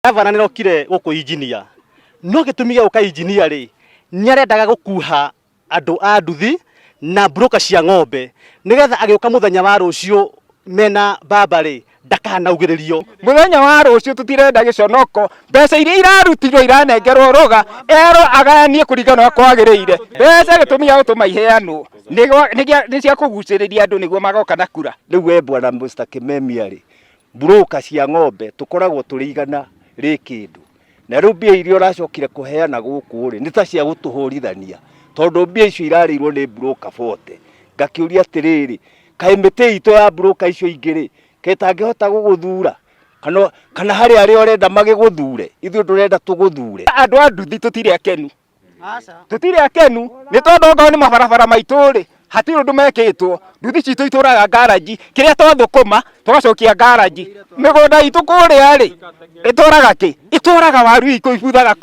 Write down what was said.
Gavana nĩrokire gũkũ injinia no gĩtũmi gĩa gũka injinia rĩ, nĩarendaga gũkuha andũ a nduthi na broker cia ng'ombe nĩgetha agĩũka mũthenya wa rũciũ mena baba rĩ, ndakanaugĩrĩrio. Mũthenya wa rũciũ tũtirenda gĩconoko, mbeca iria irarutirwo iranengerwo rũga, erwo agayanie kũringana na ũrĩa kwagĩrĩire. Mbeca gĩtũmi gĩa gũtũma iheanwo nĩ cia kũgucĩrĩria andũ nĩguo magoka na kura. Rĩu we bwana Mr. Kimemia rĩ, Broker cia ng'ombe tũkoragwo tũrĩ igana rĩ kĩndũ. Na rĩu mbia iria ũracokire kũheana gũkũ rĩ, nĩ ta cia gũtũhũrithania. Tondũ mbia icio irarĩirwo nĩ broker 40. Ngakĩũria atĩrĩrĩ, kaĩ mĩtĩ itũ ya broker icio ingĩ rĩ, kaĩ ĩtangĩhota gũgũthura? Kana, kana harĩ arĩa ũrenda magĩgũthure? Ithuĩ ndũrenda tũgũthure? Andũ a nduthi tũtirĩ akenu. Tũtirĩ akenu nĩ tondũ okorwo nĩ mabarabara maitũ rĩ, hatirĩ ũndũ mekĩtwo. Nduthi citũ itũraga ngaranji, kĩrĩa twathũkũma tũgacokia ngaranji. Mĩgũnda itũ kũrĩa rĩ, ĩtwaraga kĩ? Ĩtwaraga waru ikũ ibuthaga.